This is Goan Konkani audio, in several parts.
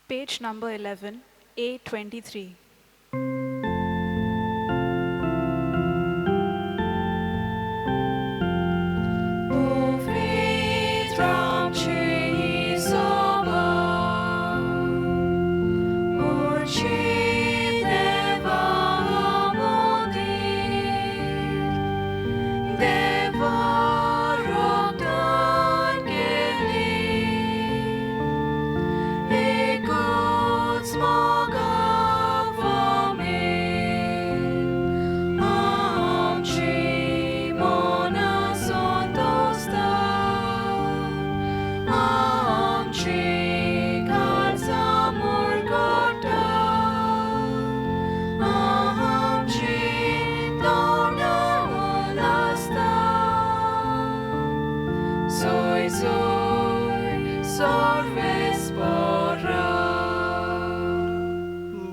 Page number 11, A23.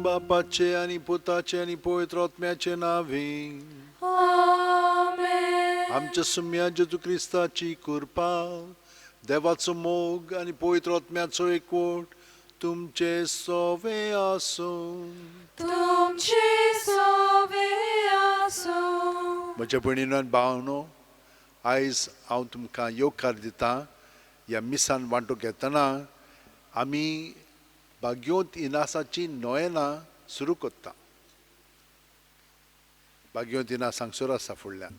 बापाचे आनी पुताचे आनी पवित्र आत्म्याचे नांवे आमेन. आमच्या सुम्या जेजू क्रिस्ताची कृपा, देवाचो मोग आनी पवित्र आत्म्याचो एकवट तुमचे सोवे आसूं. तुमचे सोवे आसूं. म्हज्या भयणीनो आनी भावनो, आयज हांव तुमकां येवकार दिता. ह्या मिसान वांटो घेतना आमी बाग्योंत इनासाची नोयेना सुरू करता. बाग्योंत इनास हांगसर आसा फुडल्यान.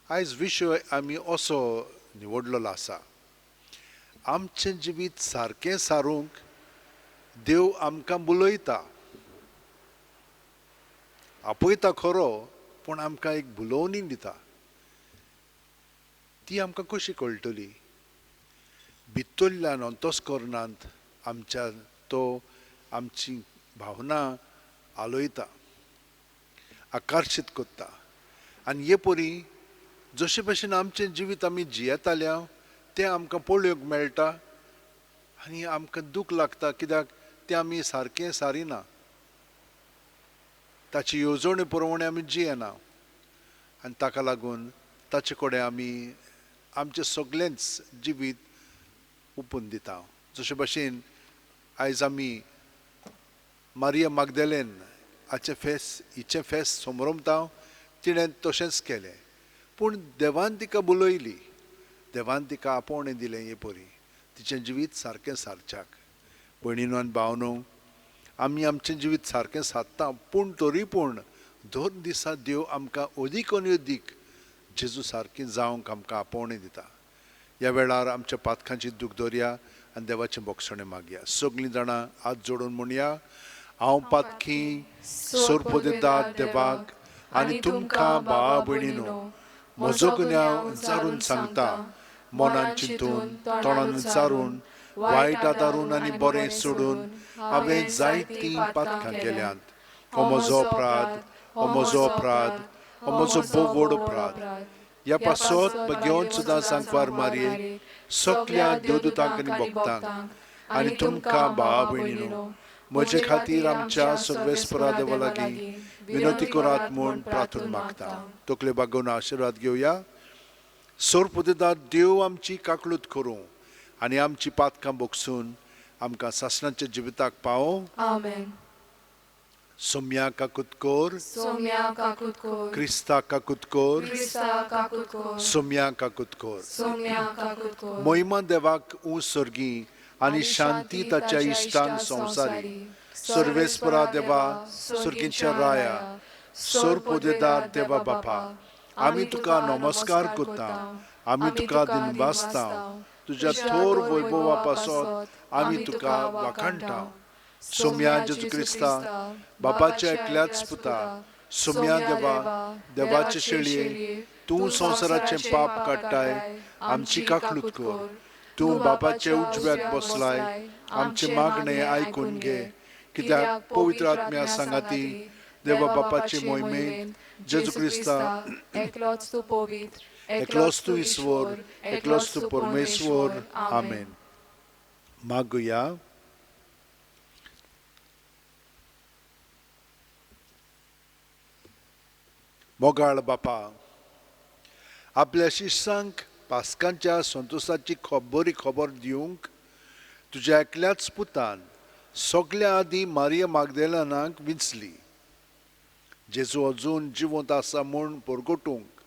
आयज विशय आमी असो निवडलेलो आसा, आमचें जिवीत सारकें सारूंक देव आमकां बुलयता, आपयता खरो, पूण आमकां एक बुलोवणी दिता. ती आमकां कशी कळटली? भितरल्यान अंतस्करणांत आमच्या तो आमची भावना आलोयता, आकर्शीत करता. आनी हे परी जशे भशेन आमचें जिवीत आमी जियेताल्या तें आमकां पळोवंक मेळटा आनी आमकां दूख लागता, कित्याक तें आमी सारकें सारिना, ताची येवजणे प्रमाणे आमी जियेना आनी ताका लागून ताचे कडेन आमी आमचें सगळेंच जिवीत ओपून दिता. जशे भशेन आयज आमी मारिया मागदेलेन हाचें फेस, हिचें फेस समरमता, तिणें तशेंच केलें, पूण देवान तिका बोलयली, देवान तिका आपोवणें दिलें हे परी तिचें जिवीत सारकें सारच्याक. भयणीनो आनी भावनो, आमी आमचें जिवीत सारकें सादता, पूण तरी पूण दोन दिसा देव आमकां अदीक आनी अदीक जेजू सारकें जावंक आमकां आपोवणें दिता. ह्या वेळार आमच्या पातकांची दूख दवरया आनी देवाचें बोगसणें मागया. सगळीं जाणां हात जोडून म्हणया, हांव पातकी सोरपोदेदाद देवाक आनी तुमकां भावा भयणीनो म्हजो गुन्यांव विचारून सांगता, मनान चिंतून तोंडान विचारून वायट आदारून आनी बरें सोडून हांवें जायतीं पातकां केल्यांत. हो म्हजो अपराध, हो म्हजो अपराध, हो म्हजो भोव व्हड अपराध. ह्या पासत घेवन सुद्दां सांकवार मारये सगल्या देवदूतांक आनी भक्तांक आनी तुमकां भावा भयणीनो म्हजे खातीर आमच्या सर्वेस्परा देवा लागीं विनंती करात म्हूण प्रार्थना मागता. तकले बागोवन आशिर्वाद घेवया. सोरपुदेदार देव आमची काकळूत करूं आनी आमची पातकां बोगसून आमकां सासणाच्या जिविताक पावों. आमेन. सोम्या काकूत कोर, सोम्या काकूत कोर, क्रिस्ता काकूत कोर, क्रिस्ता काकूत कोर, सोम्या काकूत कोर. सोम्या काकूत कोर. मोहिमा देवाक ऊं सर्गी आनी शांती ताच्या इश्टांक संवसारी. सर्वेस्परा देवा, सर्गीच्या राया, सोरपोदेदार देवा बापा, आमी तुका नमस्कार करता, आमी तुका दिनवासता, तुज्या थोर वैभवा पासत आमी तुका वाखाणटा. सोम्या जेजू क्रिस्ता, बापाच्या एकल्याच पुता, सोम्या देवा, देवाचे शेळये, तूं संवसाराचें पाप काडटाय, आमची काकळूत कर. तूं बापाच्या उजव्याक बसलाय, आमचें मागणें आयकून घे, कित्याक पवित्र आत्म्या सांगाती देवा बापाचे मोहिमेंत जेजू क्रिस्ता एकलोच तूं पवित्र, एकलोच तूं ईश्वर, एकलोच तूं परमेश्वर. आमेन. मागुया. मोगाळ बापा, आपल्या शिश्यांक पास्कांच्या संतोशाची बरी खबर दिवंक तुज्या एकल्याच पुतान सगल्या आदीं मारिया मागदेलानाक विंचली. जेजू अजून जिवंत आसा म्हूण परगटूंक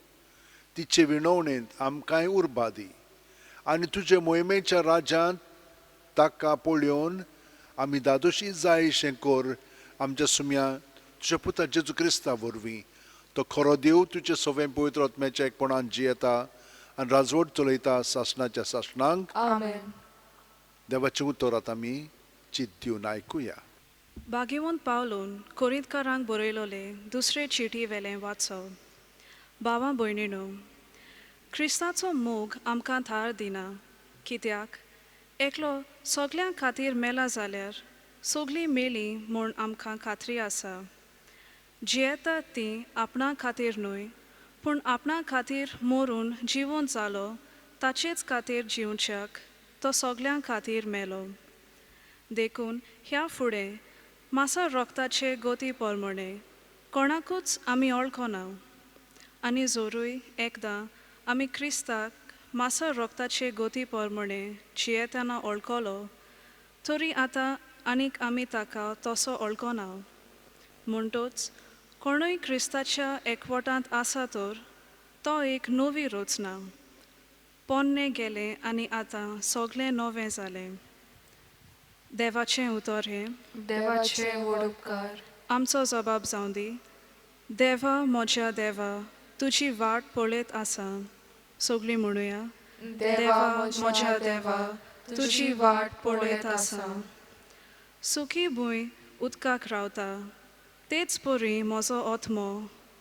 तिचे विणवणेंत आमकांय उर्बा दी आनी तुजे मोहिमेच्या राज्यांत ताका पळोवन आमी दादोशी जाय अशें कर आमच्या सुम्या तुज्या पुता जेजू क्रिस्ता वरवीं. तो खरो देव तुजे सवें पवित्र आत्म्याच्या एकपणान जियेता आनी राजवट चलयता सासणाच्या सासणांक. आमेन. देवाचें उतर आतां आमी चित दिवन आयकुया. भागेवंत पावलून कोरिंतकारांक बरयलोले दुसरे चिटी वेलें वाचप. भावां भयणींनो, क्रिस्ताचो मोग आमकां थार दिना, कित्याक एकलो सगल्यां खातीर मेला जाल्यार सगलीं मेलीं म्हूण आमकां खात्री आसा. जियेतात तीं आपणा खातीर न्हय, पूण आपणा खातीर मरून जिवंत जालो ताचेच खातीर जिवच्याक तो सगल्यां खातीर मेलो. देखून ह्या फुडें मासा रगताचे गती प्रमाणें कोणाकूच आमी वळखना. आनी जरूय एकदां आमी क्रिस्ताक मासा रगताचे गती प्रमाणें जियेतना वळखलो तरी आतां आनीक आमी ताका तसो वळखना. म्हणटच कोणूय क्रिस्ताच्या एकवटांत आसा तर तो एक नवी रचना. पोन्नें गेलें आनी आतां सगळें नवें जालें. देवाचें उतर हें. देवाचे व्हड उपकार. आमचो जबाब जावं दी. देवा म्हज्या देवा, तुजी वाट पळयत आसा. सगळीं म्हणुया. देवा म्हज्या देवा, तुजी वाट पळयत आसा. सुकी भूंय उदकाक रावता तेच परी म्हजो आत्मो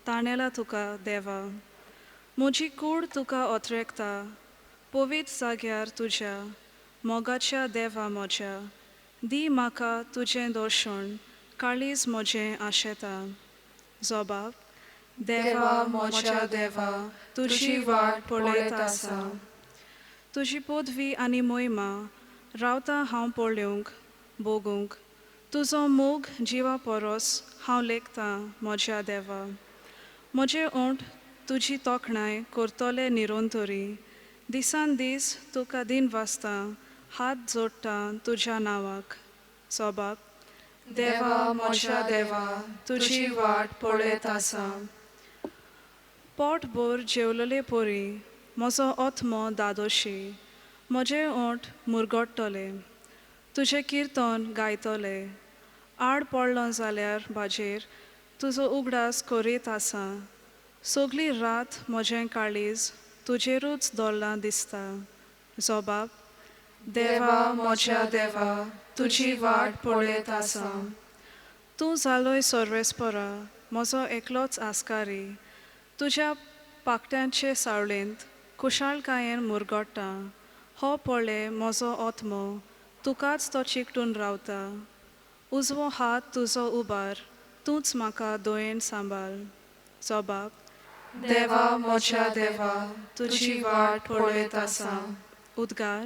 ताणेला तुका देवा. म्हजी कूड तुका अत्रेकता पवित्र जाग्यार तुज्या मोगाच्या देवा म्हज्या. दी म्हाका तुजें दर्शन, काळीज म्हजें आशेता. जबाब. देवा म्हज्या देवा, तुजी वाट पळयत आसा. तुजी पदवी आनी मोहिमा रावता हांव पळोवंक भोगूंक. तुजो मोग जिवा परस हांव लेखतां म्हज्या देवा. म्हजे ओंठ तुजी तोखणाय करतले निरंतरी. दिसान दीस तुका दिन वाचता हात जोडटा तुज्या नांवाक. जबाब. देवा म्हज्या देवा, तुजी वाट पळयत आसा. पोटभर जेवलले परी म्हजो आत्मो दादोशी. म्हजे ओंठ मुरगट्टले तुजें किर्तन गायतले. आड पडलो जाल्यार बाजेर तुजो उगडास करीत आसा. सगली रात म्हजें काळीज तुजेरूच दवरलां दिसता. जबाब. देवा म्हज्या देवा, तुजी वाट पळयत आसा. तूं जालोय सर्वेस्परा म्हजो एकलोच आस्कारी. तुज्या पाकट्यांचे सावळेंत खुशालकायेन मुरगट्टा. हो पळय म्हजो आत्मो तुकाच तो चिकटून रावता. उजवो हात तुजो उबार, तूंच म्हाका दयेन सांबाळ. जबाब. देवा म्हज्या देवा, तुजी वाट पळयत आसा. उद्गार.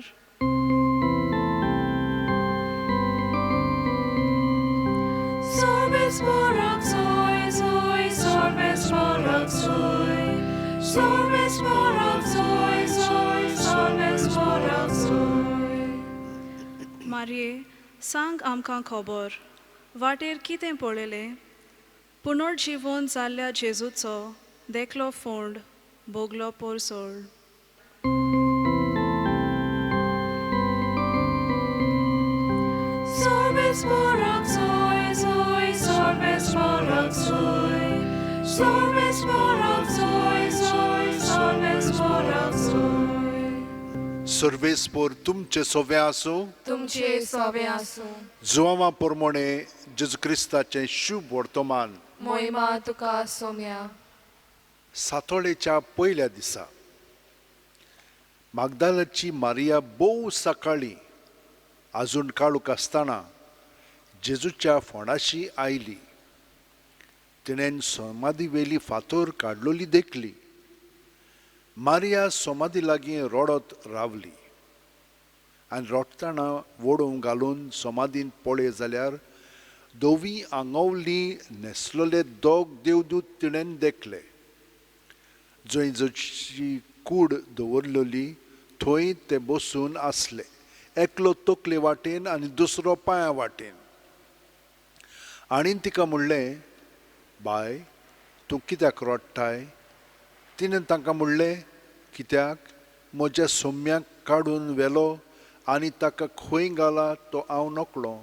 Sorbes zoy zoy, sorbes zoy, sorbes zoy zoy, sorbes zoy. मारये, सांग आमकां खबर वाटेर कितें पळयलें? पुनर्जिवन जाल्ल्या जेजूचो देखलो फोंड भोगलो पोरसोळ. Sorbes zoy zoy, sorbes zoy, sorbes zoy zoy, sorbes zoy. सर्वेस्पोर तुमचे सोवे आसूं. तुमचे सोवे आसूं. जुवांवा प्रमाणे जेजू क्रिस्ताचें शुभ वर्तमान. मोहिमा तुका सोम्या. सातोळेच्या पयल्या दिसा मागदालाची मारिया भोव सकाळी आजून काळूक आसतना जेजूच्या फोंडाशी आयली. तिणें समाधी वेली फातोर काडलोली देखली. मारिया समाधी लागीं रडत रावली आनी रडटना वडोवंक घालून समाधींत पळय जाल्यार धवी आंगवली न्हेसलेले दोग देवदूत तिणें देखले. जंय जशी कूड दवरलेली थंय ते बसून आसले, एकलो तकले वाटेन आनी दुसरो पांया वाटेन. आनी तिका म्हणलें, बाय, तूं कित्याक रडटाय? तिणें तांकां म्हणलें, कित्याक म्हज्या सोम्याक काडून व्हेलो आनी ताका खंय घाला तो हांव नकळो.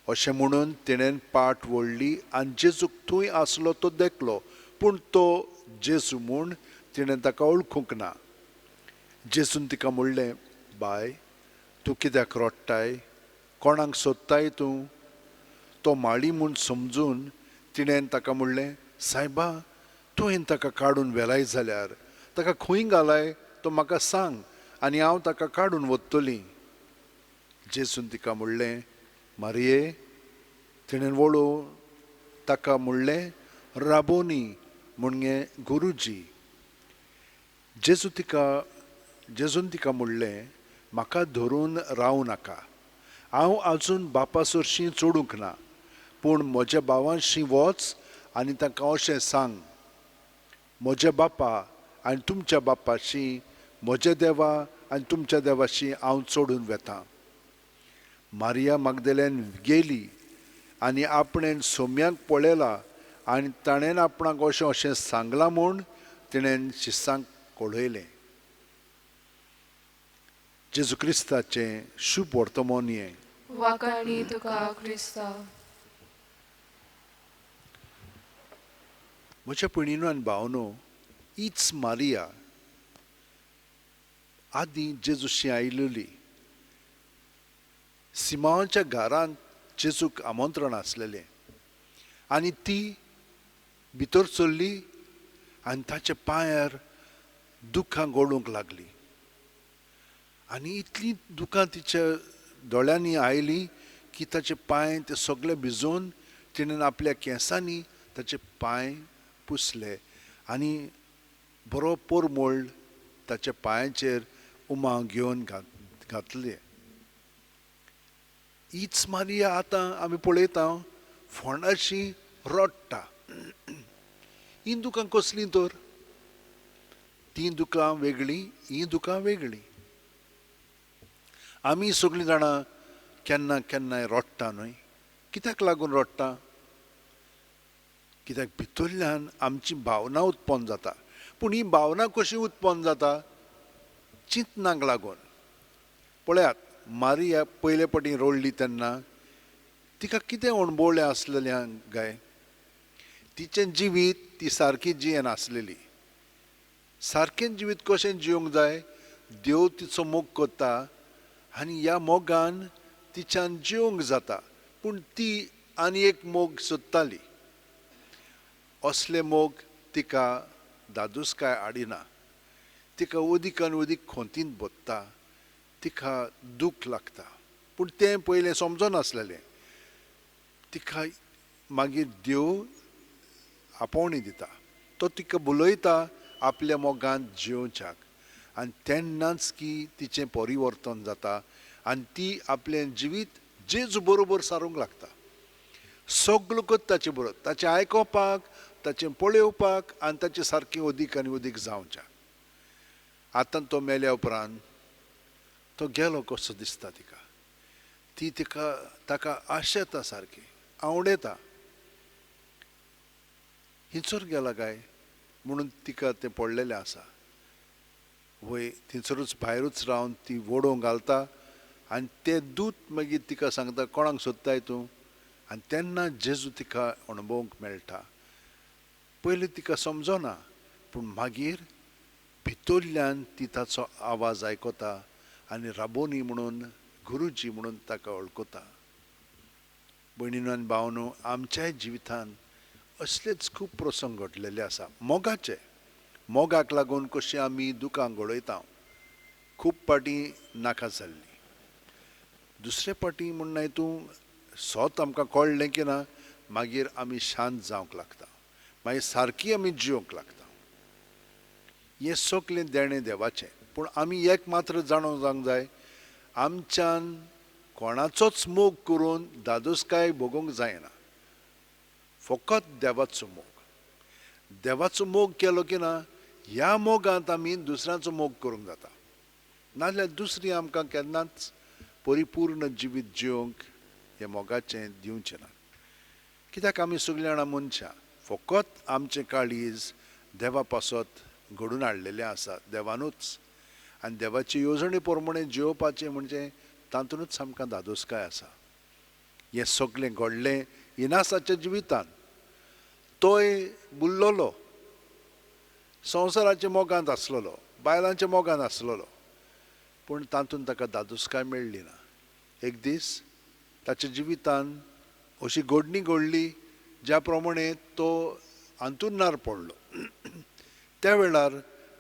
अशें म्हणून तिणें पाट वळ्ळी आनी जेजूक थंय आसलो तो देखलो, पूण तो जेजू म्हूण तिणें ताका वळखूंक ना. जेजून तिका म्हणलें, बाय, तूं कित्याक रडटाय? कोणाक सोदताय तूं? तो माळी म्हूण समजून तिणें ताका म्हणलें, सायबा, तुवें ताका काडून व्हेलाय जाल्यार ताका खंय घालाय तो म्हाका सांग आनी हांव ताका काडून वतली. जेजून तिका म्हणलें, मारये. तिणें वळोवन ताका म्हणलें, राबोनी, म्हणजे गुरुजी. जेजून तिका म्हणलें, म्हाका धरून रावं नाका, हांव आजून बापा सरशीं चडूंक ना, पूण म्हज्या भावांशी वच आनी तांकां अशें सांग, म्हज्या बापा आनी तुमच्या बापाशी, म्हज्या देवा आनी तुमच्या देवाशी हांव चडून वेतां. मारिया मागदेल्यान गेली आनी आपणें सोम्याक पळयला आनी ताणें आपणाक अशें अशें सांगलां म्हूण तिणें शिसांक कळयलें. जेजू क्रिस्ताचें शुभ वर्तमान हें. वाखाणी तुका क्रिस्ता. म्हज्या भयणीनो आनी भावनो, हीच मारिया आदीं जेजूशी आयिल्ली. सिमांवाच्या घरांत जेजूक आमंत्रण आसलेलें आनी ती भितर चल्ली आनी ताच्या पांयार दुखां गळूंक लागली आनी इतलीं दुखां तिच्या दोळ्यांनी आयलीं की ताचे पांय ते सगळे भिजोवन तिणें आपल्या केंसांनी ताचे पांय पुसले आनी बरो पोरमोळ ताच्या पांयांचेर उमाव घेवन घातले. हीच मारिया आतां आमी पळयता फोंडाशी रडटा. हीं दुकां कसलीं तर? तीं दुकां वेगळीं, हीं दुकां वेगळीं. आमी सगळीं जाणां केन्ना केन्नाय रडटा न्हय? कित्याक लागून रडटा? कित्याक भितरल्यान आमची भावना उत्पन्न जाता. पूण ही भावना कशी उत्पन्न जाता? चिंतनाक लागून. पळयात, मारिया पयले फावटी रडली तेन्ना तिका कितें अणभवलें आसलेलें काय? तिचें जिवीत ती सारकी जियेनासलेली. सारकें जिवीत कशें जिवंक जाय? देव तिचो मोग करता आनी ह्या मोगान तिच्यान जिवंक जाता, पूण ती आनी एक मोग सोदताली. असले मोग तिका दादूसकाय हाडिना, तिका अदीक आनी अदीक खोंतींत भरता, तिका दूख लागता. पूण तें पयलें समजनासलेलें. तिका मागीर देव आपोवणी दिता, तो तिका बोलयता आपल्या मोगांत जियोवच्याक आनी तेन्नाच की तिचें परिवर्तन जाता आनी ती आपलें जिवीत जेजू बरोबर सारूंक लागता. सगलो करता ताचे बरोबर, ताचें आयकोपाक, ताचें पळोवपाक आनी ताचें सारकें अदीक आनी अदीक जावच्याक. आतां तो मेल्या उपरांत तो गेलो कसो दिसता तिका. ती तिका ताका आशेता, सारकी आवडयता, हिंचोर गेला काय म्हणून तिका तें पडलेलें आसा. वय थंयसरूच भायरूच रावन ती वडोवंक घालता आनी ते दूत मागीर तिका सांगता, कोणाक सोदताय तूं? आनी तेन्ना जेजू तिका अणभवंक मेळटा. पयलीं तिका समजना, पूण मागीर भितरल्यान ती ताचो आवाज आयकता आनी राबोनी म्हणून, गुरुजी म्हणून ताका वळखता. भयणीनो आनी भावनो, आमच्याय जिवितान असलेच खूब प्रसंग घडलेले आसा. मोगाचे, मोगाक लागून कशें आमी दुकां गळयता, खूब पाटी नाका जाल्ली. दुसरे पाटी म्हण तूं सोत आमकां कळ्ळें की ना, मागीर आमी शांत जावंक लागता, मागीर सारकी आमी जिवंक लागता. हें सगलें देणें देवाचें. पूण आमी एक मात्र जाणून जावंक जाय, आमच्यान कोणाचोच मोग करून दादोसकाय भोगूंक जायना. फकत देवाचो मोग. देवाचो मोग केलो की ना, ह्या मोगांत आमी दुसऱ्यांचो मोग करूंक जाता. नाजाल्यार दुसरी आमकां केन्नाच परिपूर्ण जिवीत जिवंक हे मोगाचें दिवचें ना. कित्याक आमी सगळीं जाणां मनशां, फकत आमचें काळीज देवा पासत घडून हाडलेलें आसा देवानूच, आनी देवाची येवजणे प्रमाणे जियोवपाचें म्हणजे तातूंतच आमकां धादोसकाय आसा. हें सगळें घडलें इनासाच्या जिवितान. तोय बुल्लोलो, संवसाराच्या मोगांत आसलेलो, बायलांच्या मोगांत आसलेलो, पूण तातूंत ताका धादोसकाय मेळ्ळी ना. एक दीस ताच्या जिवितान अशी घडणी घडली ज्या प्रमाणे तो अंतुरणार पडलो. त्या वेळार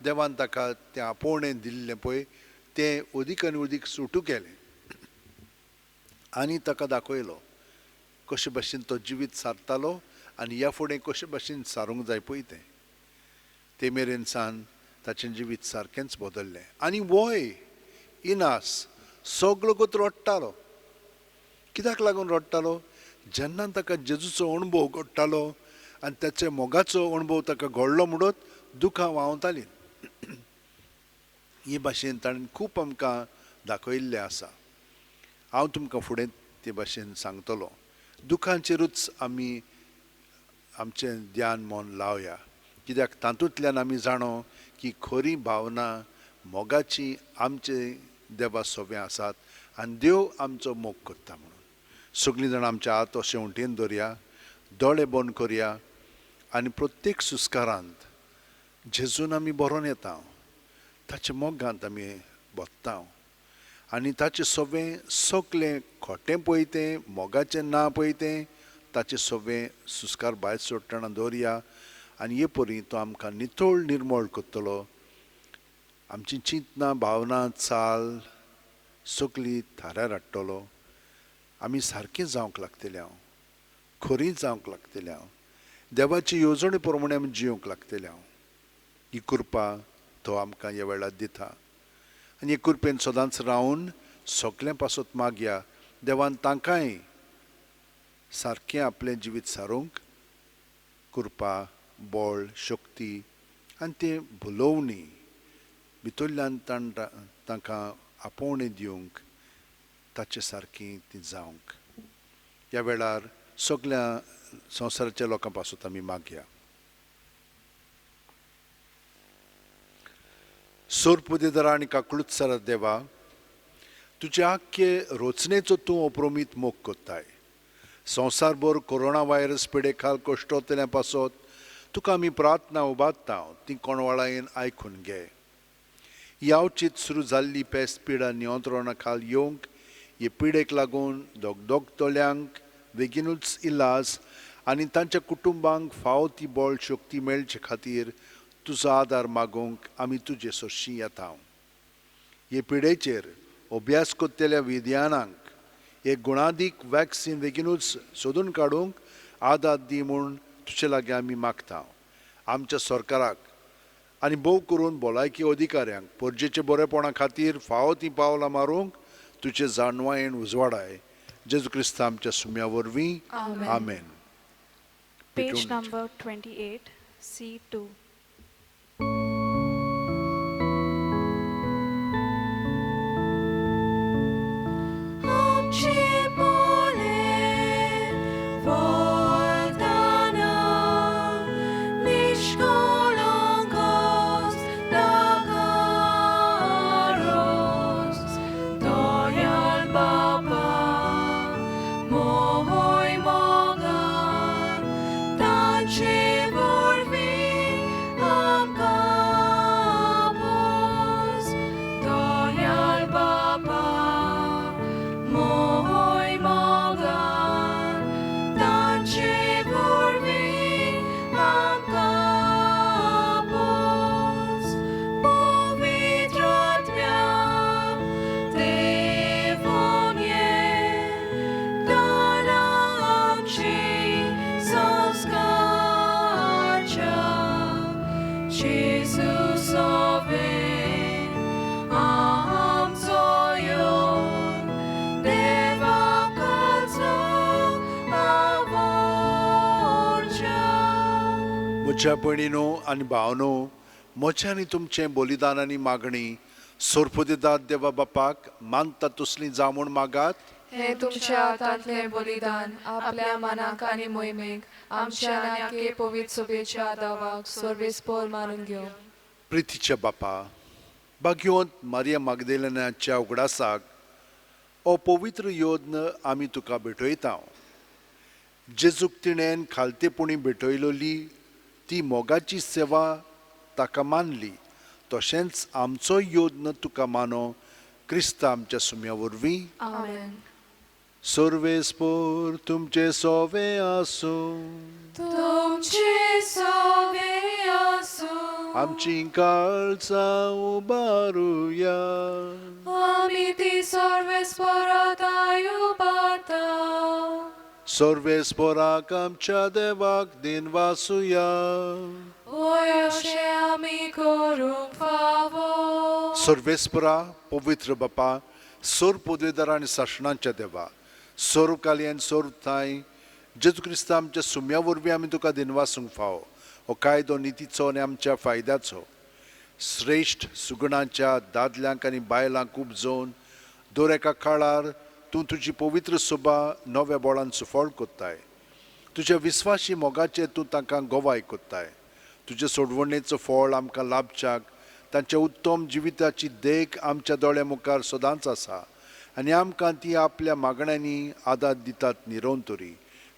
देवान ताका तें आपोवणें दिल्लें पळय तें अदीक आनी अदीक सुटू केलें आनी ताका दाखयलो कशे भाशेन तो जिवीत सारतालो आनी ह्या फुडें कशे भाशेन सारूंक जाय पळय तें. ते मेरेन सान ताचें जिवीत सारकेंच बदल्लें. आनी वय इनास सगलो गोत रडटालो. कित्याक लागून रडटालो? जेन्ना ताका जेजूचो अणभव घडटालो आनी ताच्या मोगाचो अणभव ताका घडलो म्हणून दुखां व्हांवतालीं. ही भाशेन ताणें खूब आमकां दाखयल्लें आसा. हांव तुमकां फुडें ते भाशेन सांगतलो. दुखांचेरूच आमी आमचें ध्यान मन लावया, कित्याक तातूंतल्यान आमी जाणो की खरी भावना मोगाची आमचे देवा सोबे आसात आनी देव आमचो मोग करता म्हणून. सगळीं जाणां आमच्या हात अशें उंटेन दवरया, दोळे बंद करया आनी प्रत्येक सुस्कारांत जेजून आमी बरोवन येता, ताच्या मोगांत आमी बत्ता आनी ताचें सगळें सगळें खोटें पळय तें, मोगाचें ना पळय तें, ताचें सगळें सुस्कार भायर सोडटना दवरया आनी हे परी तो आमकां नितळ निर्मळ करतलो. आमची चिंतना, भावना, चाल सगळी थाऱ्यार हाडटलो. आमी सारकें जावंक लागतले, हांव खरी जावंक लागतले, हांव देवाची येवजणे प्रमाणे आमी जिवंक लागतले. हांव ही कृपा तो आमकां ह्या वेळार दिता आनी हे कृपेन सदांच रावन सगळ्यां पासत मागया देवान तांकांय सारकें आपलें जिवीत सारूंक कृपा, बळ, शक्ती आनी तें भुलोवणी भितरल्यान तांकां आपोवणें दिवंक ताचे सारकी ती जावंक. ह्या वेळार सगळ्या संवसाराच्या लोकां पासत आमी मागया. सोरपुदेदारा आनी काकळूतसरा देवा, तुज्या आख्खे रचनेचो तूं अप्रमीत मोग करताय. संवसारभर कोरोना व्हायरस पिडे खाल कश्टोतल्या पासत तुका आमी प्रार्थना उबारता, ती कोणवाळायेन आयकून घे. ही अवचीत सुरू जाल्ली पेस्त पिडा नियंत्रणा खाल येवंक, हे पिडेक लागून दगदगतल्यांक बेगीनूच इलाज आनी तांच्या कुटुंबांक फावो ती बळ शक्ती मेळचे खातीर तुजो आदार मागूंक आमी तुजे सरशीं येता. हे पिडेचेर अभ्यास करतल्या विज्ञानांक एक गुणादीक वॅक्सिन बेगीनूच सोदून काडूंक आदार दी म्हूण तुजे लागीं आमी मागता. आमच्या सरकाराक आनी भोव करून भलायकी अधिकाऱ्यांक परजेचे बरेपणा खातीर फावो तीं पावलां मारूंक तुजे जाणवायेन उजवाडाय. जेजू क्रिस्ता आमच्या सुम्या वरवीं, आमेन. Page number 28, C2. म्हज्या भयणीनो आनी भावनो, म्हजें आनी तुमचें बलिदान आनी मागणी सोरपुदेदाद देवा बापाक मानता तसली जावं म्हूण मागात. हें तुमच्या हातांतलें बलिदान आपल्या मनाक आनी मोहिमेक आमच्या आनी आखे पवित्र सभेच्या दावाक सर्वेस्पोर मानून घेवं. प्रितीच्या बापा, भाग्यवंत मारिया मागदेलनाच्या उगडासाक हो पवित्र योद्न आमी तुका भेटयता. जेजूक तिणेन खालतेपणी भेटयलोली ती मोगाची सेवा ताका मानली, तशेंच आमचो योद्न तुका मानो क्रिस्ता आमच्या सुम्या वरवीं. आमेन. सर्वेस्पोर तुमचे सोवे आसूं. तुमचे सोवे आसूं. आमची काळजां उबारुया. आमी ती सर्वेस्पोरात उबारता. सर्वेस्पोराक आमच्या देवाक दिनवासुया. ओय अशें आमी करूंक फावो. सर्वेस्परा पवित्र बापा, सोर पदवेदार आनी सासणाच्या देवा, सोर काली आनी सोर थांय जेजू क्रिस्ता आमच्या सुम्या वरवीं आमी तुका दिनवासूंक फावो. हो कायदो नितीचो आनी आमच्या फायद्याचो श्रेश्ठ सुगुणाच्या दादल्यांक आनी बायलांक उपजोवन दर एका काळार तूं तुजी पवित्र सोबा नव्या बोळान सुफळ कोत्ताय. तुज्या विस्वाशी मोगाचें तूं तांकां गवाय कोत्ताय. तुजे सोडवणेचो फळ आमकां लाभच्याक तांच्या उत्तम जिविताची देख आमच्या दोळ्या मुखार सदांच आसा आनी आमकां ती आपल्या मागण्यांनी आदार दितात निरंतरी.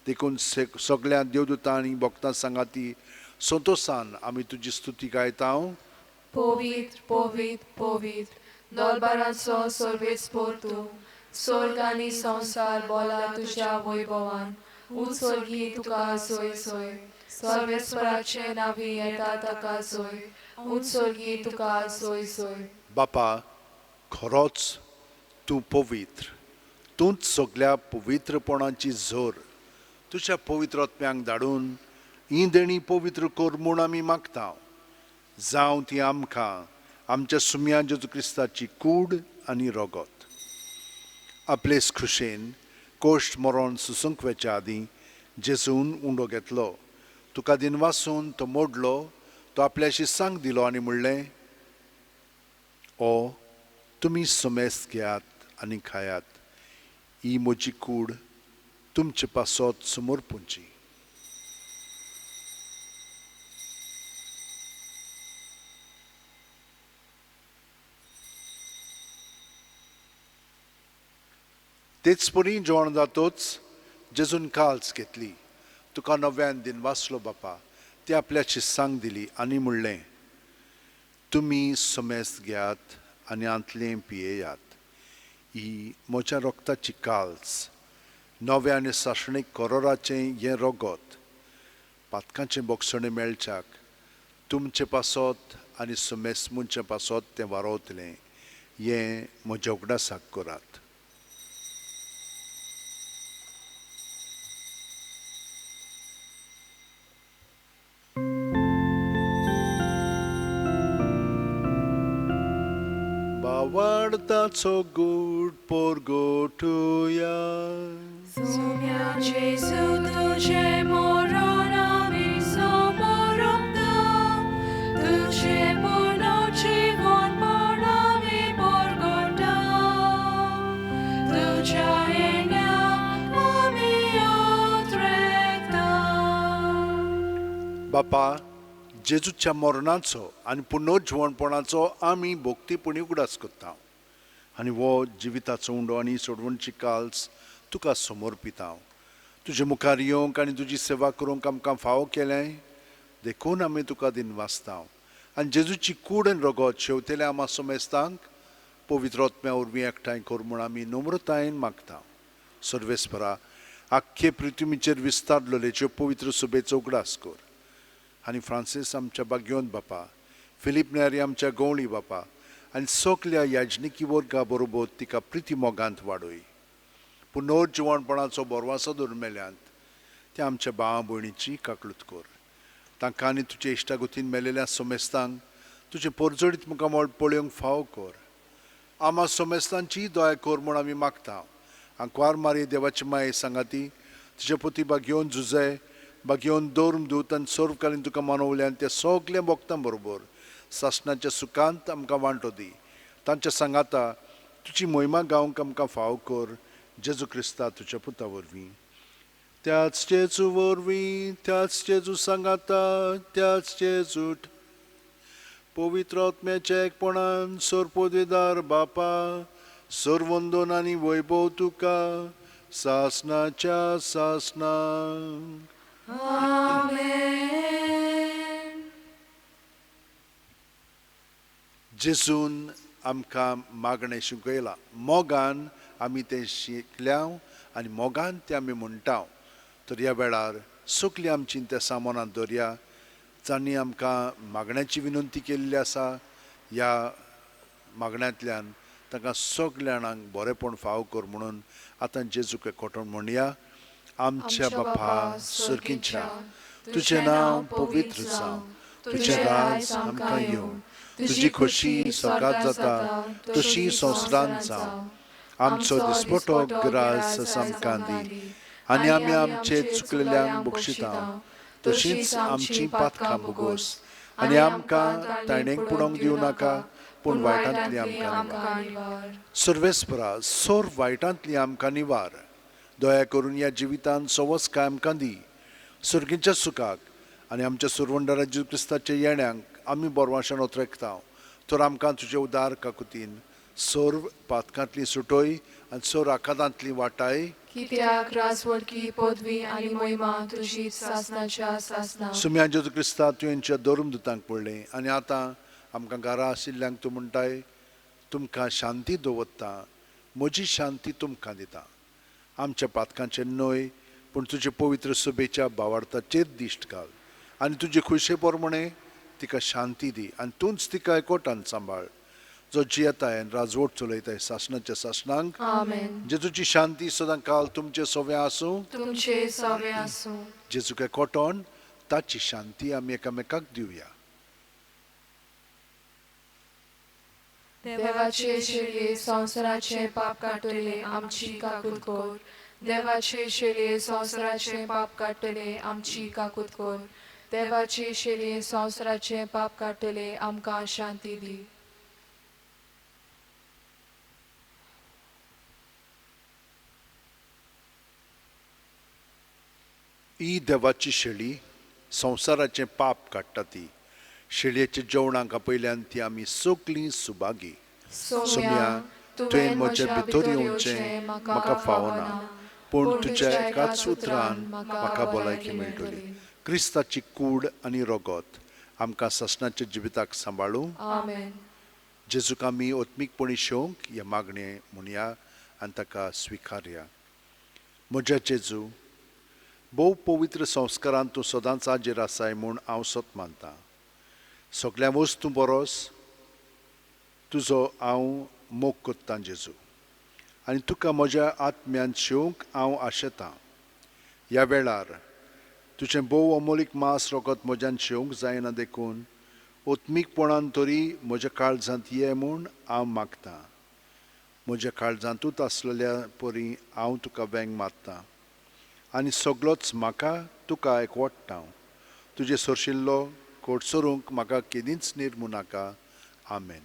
देखून सगळ्या देवदूतां आनी भक्तां सांगाती संतोसान आमी तुजी स्तुती गायता. पवित्र पवित्र पवित्र दरबाराचो सर्वेस्पोर तूं, स्वर्ग आनी संवसार बोला तुज्या वैभवान. उंच स्वर्गी तुका सोय सोय, सर्वेस्पराचे नावी येता ताका सोय, उंच स्वर्गी तुका सोय सोय. बापा, खरोच तूं पवित्र, तूंच सगल्या पवित्रपणाची झर. तुज्या पवित्र आत्म्यांक धाडून ही देणी पवित्र कर म्हूण आमी मागता. जावं ती आमकां आमच्या सुम्या जेजू क्रिस्ताची कूड आनी रगत. आपलेच खुशेन कोश्ट मरण सुसूंक वेच्या आदीं जेजून उंडो घेतलो, तुका दिनवासून तो मोडलो, तो आपल्याशी सांग दिलो आनी म्हणलें, ओ तुमी समेस्त घेयात आनी खायात, ही म्हजी कूड तुमचे पासत समर्पूंची. तेच परी जेवण जातोच जेजून काल्स घेतली, तुका नव्यान दिनवासलो बापा, ती आपल्याची सांग दिली आनी म्हणलें, तुमी समेस्त घेयात आनी आंतलें पियेयात, ही म्हज्या रक्ताची काल्स, नव्या आनी सासणीक करोराचें हें रगत, पातकांचें बोगसणें मेळच्याक तुमचे पासत आनी समेस्त मनच्या पासत तें वारोवतलें, हें म्हज्या उगडासाक करात. बावाडताचो गूट पोरगोटुया. सुम्या जेजू तुजें मरण आमी समर्पता, तुजें पुनर्जीवनपण आमी परगटा, तुज्या येण्याक आमी उतरेता. बापा, जेजूच्या मरणाचो आनी पुनर्जिवणपणाचो आमी भक्तीपणी उगडास करता आनी हो जिविताचो उंडो आनी सोडवणची काल्स तुका समर्पिता. तुजे मुखार येवंक आनी तुजी सेवा करूंक आमकां फावो केलें देखून आमी तुका दिनवासता आनी जेजूची कूड आनी रगत शेवतेल्या आमा समेस्तांक पवित्र आत्म्या वरवीं एकठांय कर म्हूण आमी नम्रतायेन मागता. सर्वेस्परा, आख्खे पृथ्वीचेर विस्तारलेल्यो पवित्र सभेचो उगडास कर आनी फ्रांसीस आमच्या बाग्योन बापा, फिलीप नेरी आमच्या गवळी बापा आनी सगल्या याजनिकी वर्गा बरोबर तिका प्रिती मोगांत वाडय. पुनर्जिवणपणाचो बोरवासो धरून मेल्यांत त्या आमच्या भावा भयणीची काकळूत कर. तांकां आनी तुजे इश्टागतीन मेलेल्या समेस्तांक तुजें परजळीत मुखामळ पळोवंक फावो कर. आमा समेस्तांची दया कर म्हूण आमी मागता. आंकवार मारी देवाची माये सांगाती तुजे पोती बागयोवन झुजे बागयोवन दवरून दूत आनी सर्वकालीन तुका मानवल्यान त्या सगल्या भक्तां बरोबर सासणाच्या सुखांत आमकां वांटो दी. तांच्या सांगाता तुजी मोहिमा गावंक आमकां फावो कर. जेजू क्रिस्ता तुज्या पुता वरवीं, त्याच जेजू वरवीं, त्याच जेजू सांगाता, त्याच जेजू पवित्र आत्म्याच्या एकपणान सोरपोदेदार बापा, सर्वंदन आनी वैभव तुका सासनाच्या सासना. आमेन. जेजून आमकां मागणें शिकयलां, मोगान आमी तें शिकल्या आनी मोगान तें आमी म्हणटा. तर ह्या वेळार सगळीं आमची त्या सामानां दवरया जांणी आमकां मागण्याची विनंती केल्ली आसा. ह्या मागण्यांतल्यान तांकां सगल्या जाणांक बरेंपण फाव कर म्हणून आतां जेजूक एकवटून म्हणया. आमच्या बापा सर्गीच्या, तुजें नांव पवित्र जावं, तुजें राज आमकां येवं, तुजी खोशी स्वर्गांत जाता तशी संवसारांत जावं. आमचो दिसपटो ग्रास आमकां दी आनी आमी आमचे चुकलेल्यांक बक्षिता तशींच आमची पातकां भोगोस आनी आमकां ताणेक पुडोवंक दिवं नाका, पूण वायटांतली आमकां निवार. सर्वेस्परा, सोर वायटांतली आमकां निवार. दया करून ह्या जिवितांत सवस्काय आमकां दी. सर्गीच्या सुखाक आनी आमच्या सुरवंडरा जेजू क्रिस्ताच्या येण्यांक आमी बरवाशान ओतरेकता. तर आमकां तुजे उदार काकुतीन सर्व पातकांतली सुटोय आनी सर्व आखातांतली वाटाय. कित्याक राजवडकी पदवी आनी महिमा तुजी सासनाच्या सासना. सुम्या जेजू क्रिस्ता, तुवेंच्या धर्मदूतांक पडलें आनी आतां आमकां घरा आशिल्ल्यांक तूं म्हणटाय, तुमकां शांती दवरता, म्हजी शांती तुमकां दिता. आमच्या पातकांचेर न्हय पूण तुजे पवित्र सभेच्या भावार्थाचेर दिश्ट घाल आनी तुजे खुशे प्रमाणे तिका शांती दी आनी तूंच तिका एकवटान सांबाळ, जो जियेताय आनी राजवट चलयताय सासणाच्या सासणांक. आमेन. जेजूची शांती सदां काल तुमचे सवे आसूं, तुमचे सवे आसूं. जेजूक एकवटोन ताची शांती आमी एकामेकाक दिवया. देवाचे शेळये संवसाराचे पाप काडटले आमची काकूत कर. देवाचे शेळये संवसाराचे पाप काडटले आमची काकूत कर. देवाचे शेळये संवसाराचे पाप काडटले आमकां शांती दी. ही देवाची शेळी संवसाराचें पाप काडटा. ती शेळयेच्या जेवणाक आपयल्यान ती आमी सगळीं सुभागी. सोम्या, तुवें म्हज्या भितर येवचें म्हाका फावना, पूण तुज्या एकाच उतरान म्हाका भलायकी मेळटली. क्रिस्ताची कूड आनी रगत आमकां सासणाच्या जिविताक सांबाळूं. आमेन. जेजूक आमी आत्मीकपणी शेवंक हें मागणें म्हणया आनी ताका स्विकारया. म्हज्या जेजू, भोव पवित्र संस्कारान तूं सदांच हाजीर आसाय म्हूण हांव सत मानतां. सगल्या वस्तूं बरोस तुजो हांव मोग कोत्तां जेजू, आनी तुका म्हज्या आत्म्यान शेवंक हांव आशेतां. ह्या वेळार तुजें भोव अमोलीक मांस रगत म्हज्यान शेवंक जायना देखून आत्मीकपणान तरी म्हज्या काळजांत ये म्हूण हांव मागतां. म्हज्या काळजांतूच आसलेल्या परी हांव तुका वेंग मारतां आनी सगलोच म्हाका तुका एकवटता. तुजें सरशिल्लो कोटसरूंक म्हाका केदींच निर्मू नाका. आमेन.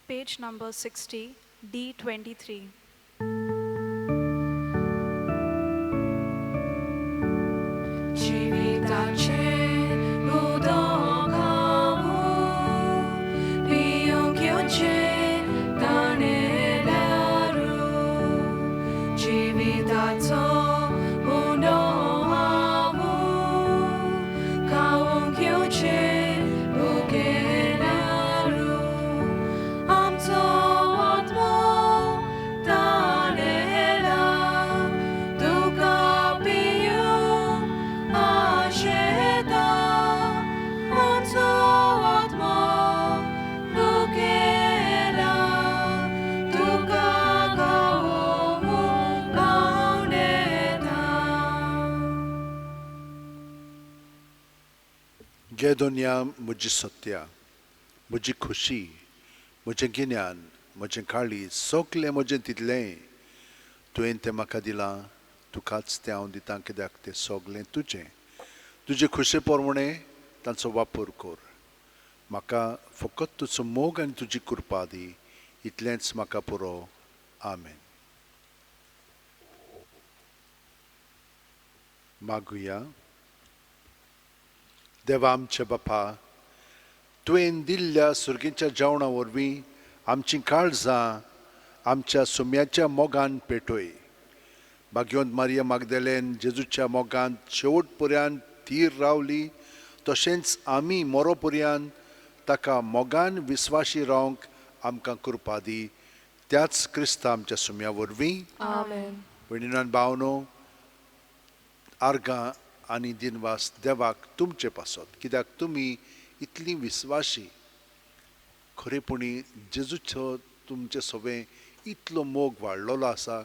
Page number 60, D23. जिविताचें उदक हांव पिवंक येवचें ताणेल्यारू. जिविताचो उंडो हांव खावंक येवचें उगेल्यारू. आमचो आत्मो ताणेला तुका पिवंक आशेता. आमचो आत्मो भुकेला तुका खावंक आंवडेता. घे दोनया म्हजी सत्या, म्हजी खुशी, म्हजें गिन्यान, म्हजें काळीज, सगलें म्हजें तितलें तुवें तें म्हाका दिलां. तुकाच तें हांव दितां, कित्याक तें सगलें तुजें. तुजे खुशे प्रमाणे तांचो वापर कर. म्हाका फकत तुजो मोग आनी तुजी कृपा दी, इतलेंच म्हाका पुरो. आमेन. मागुया. देवा आमच्या बापा, तुवें दिल्ल्या सुर्गीच्या जेवणा वरवीं आमचीं काळजां आमच्या सुम्याच्या मोगान पेटय. भाग्यवंत मारिया मागदेलेन जेजूच्या मोगान शेवट पर्यंत थीर रावली, तशेंच आमी मोरो पर्यंत ताका मोगान विस्वाशी रावंक आमकां कृपा दी. त्याच क्रिस्ता आमच्या सुम्या वरवीं. आमेन. भयणीन भावनो, आर्गां आनी दिनवास देवाक तुमचे पासत, कित्याक तुमी इतलीं विस्वाशी. खरेपणी जेजूचो तुमचे सवें इतलो मोग वाडलेलो आसा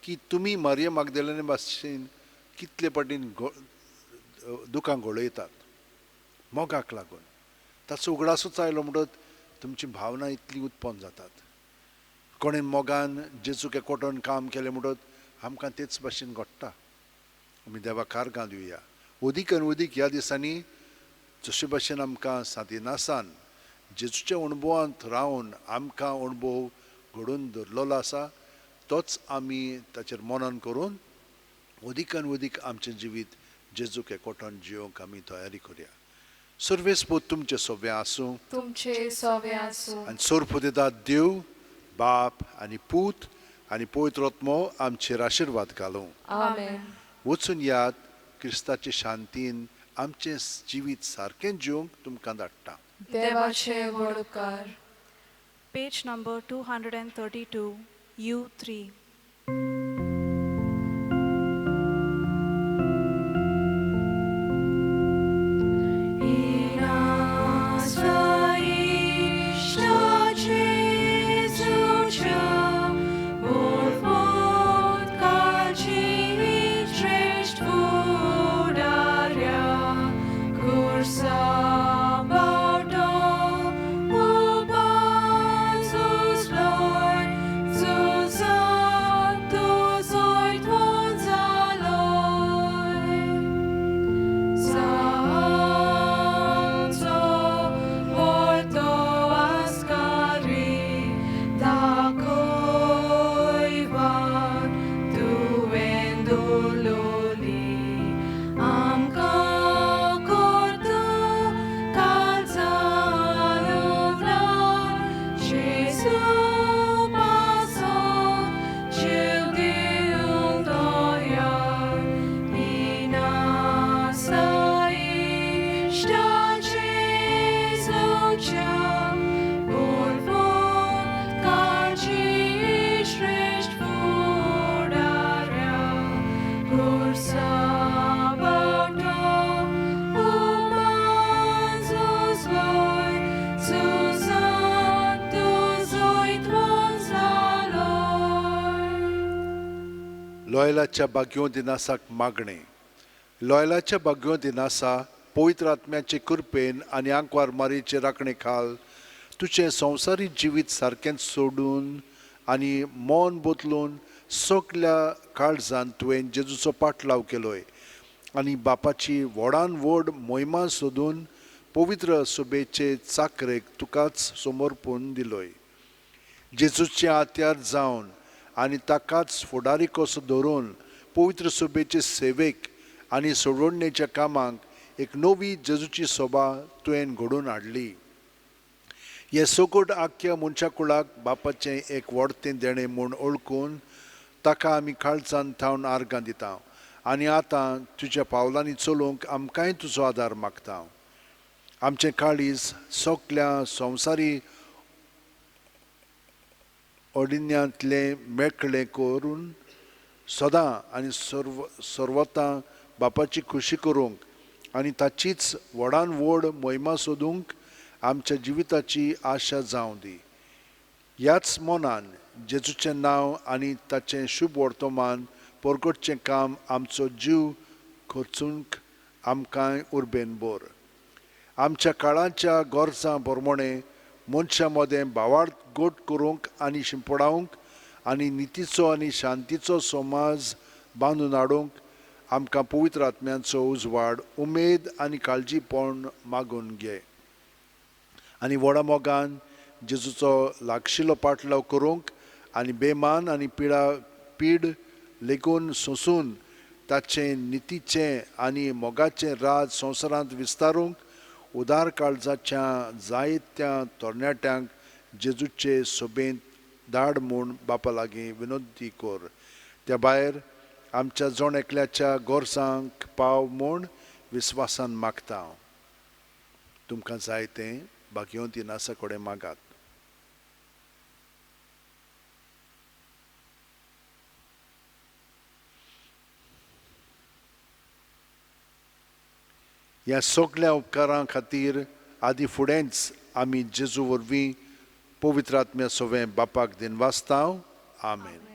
की तुमी मारिया मागदेलेने भाशेन कितले पाटीन दुकां घोळयतात मोगाक लागून. ताचो उगडासूच आयलो म्हणटच तुमची भावना इतली उत्पन्न जातात. कोणें मोगान जेजूक एकवटून काम केलें म्हणटच आमकां तेच भाशेन घडटा. आमी देवाक आर्गां दिवया. अदीक आनी अदीक ह्या दिसांनी जशे भाशेन आमकां सांतिनासान जेजूच्या अणभवांत रावन आमकां अणभव घडोवन दवरलेलो आसा, तोच आमी ताचेर मनन करून अदीक आनी अदीक आमचें जिवीत जेजूक एकवटून जियोंक आमी तयारी करुया. सर्वेस्पोत तुमचें सोबें आसूं, तुमचे सोवे आसूं. आनी सोरपुदेदाद देव बाप आनी पूत आनी पवित्र आत्मो आमचेर आशिर्वाद घालूं. आमेन. वचून याद क्रिस्ताचे शांतीन आमचें जिवीत सारकें जिवंक तुमकां धाडटा. देवाचे व्हड उपकार. Page number 232, U3. लॉयलाच्या बाग्यो दिनासाक मागणें. लॉयलाच्या बाग्यो दिनासा पवित्र आत्म्याचे कृपेन आनी आंकवार मारीचे राखणे खाल तुजें संवसारी जिवीत सारकेंच सोडून आनी मन बदलून सगल्या काळजान तुवें जेजूचो पाटलाव केलोय आनी बापाची व्हडान व्हड मोहिमा सोदून पवित्र सभेचे चाकरेक तुकाच समर्पून दिलोय. जेजूचे आत्यार जावन आनी ताकाच फुडारी कसो धरून पवित्र सभेचे सेवेक आनी सोडवणेच्या कामाक एक नवी जेजूची सभा तुवें घडोवन हाडली. हें सगट आख्या मनशा कुळाक बापाचें एक व्हडतें देणें म्हूण ओळखून ताका आमी काळजान थावन आर्गां दिता आनी आतां तुज्या पावलांनी चलोवंक आमकांय तुजो आदार मागता. आमचें काळीज सगल्या संवसारी ऑडिन्यांतलें मेकळें करून सदां आनी सर्वतां बापाची खुशी करूंक आनी ताचीच व्हडान व्हड मोहिमा सोदूंक आमच्या जिविताची आशा जावं दी. ह्याच मनान जेजूचें नांव आनी ताचें शुभ वर्तमान परगटचें काम आमचो जीव खर्चूंक आमकां उर्बेन भर. आमच्या काळाच्या गरजां प्रमाणें मनशां मदें भावार्थ गोट करूंक आनी शिंपडावंक आनी नितीचो आनी शांतीचो समाज बांदून हाडूंक आमकां पवित्र आत्म्यांचो उजवाड उमेद आनी काळजीपण मागून घे आनी व्हडा मोगान जेजूचो लागशिल्लो पाटलाव करूंक आनी बेमान आनी पीड लेगून सोंसून ताचें नितीचें आनी मोगाचें राज संवसारांत विस्तारूंक उदार काळजाच्या जायत्या तरणाट्यांक जेजूचे सोबेंत धाड म्हूण बापा लागीं विनोदी कर. त्या भायर आमच्या जण एकल्याच्या गरजांक पाव म्हूण विस्वासान मागता. तुमकां जाय तें भाग्यवंती नासा कडेन मागात. ह्या सगळ्या उपकारां खातीर आदी फुडेंच आमी जेजू वरवीं पवित्र आत्म्या सवें बापाक दिनवासता. आमेन.